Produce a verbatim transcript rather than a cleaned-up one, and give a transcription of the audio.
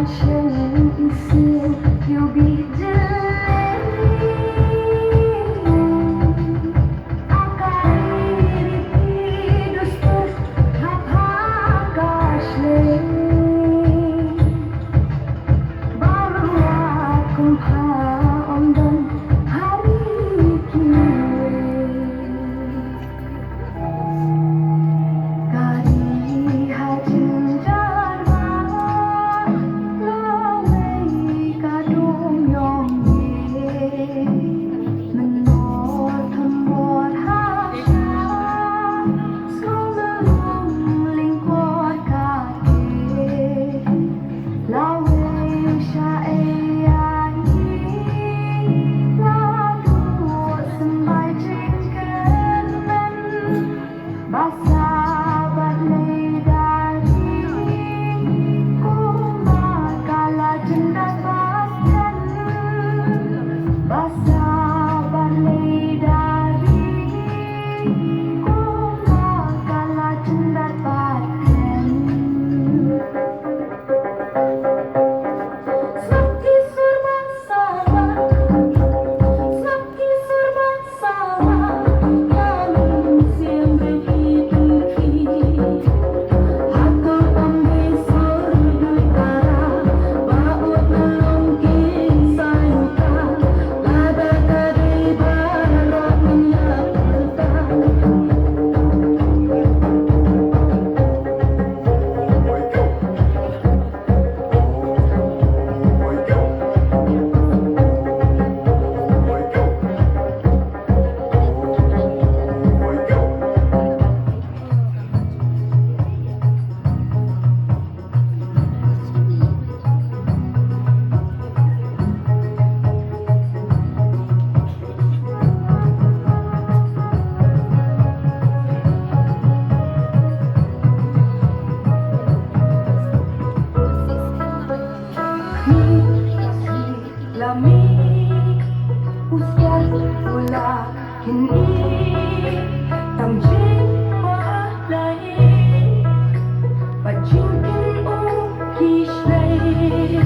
Shen ising yu bi jileng. Akai riti dustur hap ha ka shlei. Baroh kum ha ym don ha ri kiwei. Ka ri ha jynjar ba lawei ka dum yong ye. Mynno thymbor ha sha sngewlong lyngkot ka ke. Lawei sha ei ya ngi la duh symbai jingkyrmen. Basa bad lei da ri kumba ka la jyndat bad kren. Basa bad lei da ri kumba ka la jyndat bad kren. Sngap ki sur ba sawa, sngap ki sur ba sawa, ïa mynsiem bad ki tungki. Hato ym dei sur dui tara, ba ut na long ki sainta, lada ka dei baroh ngin ïa pyrta. La mih u stet u la kynnoh tam jingpyllait bad jingkynnoh ki shlei.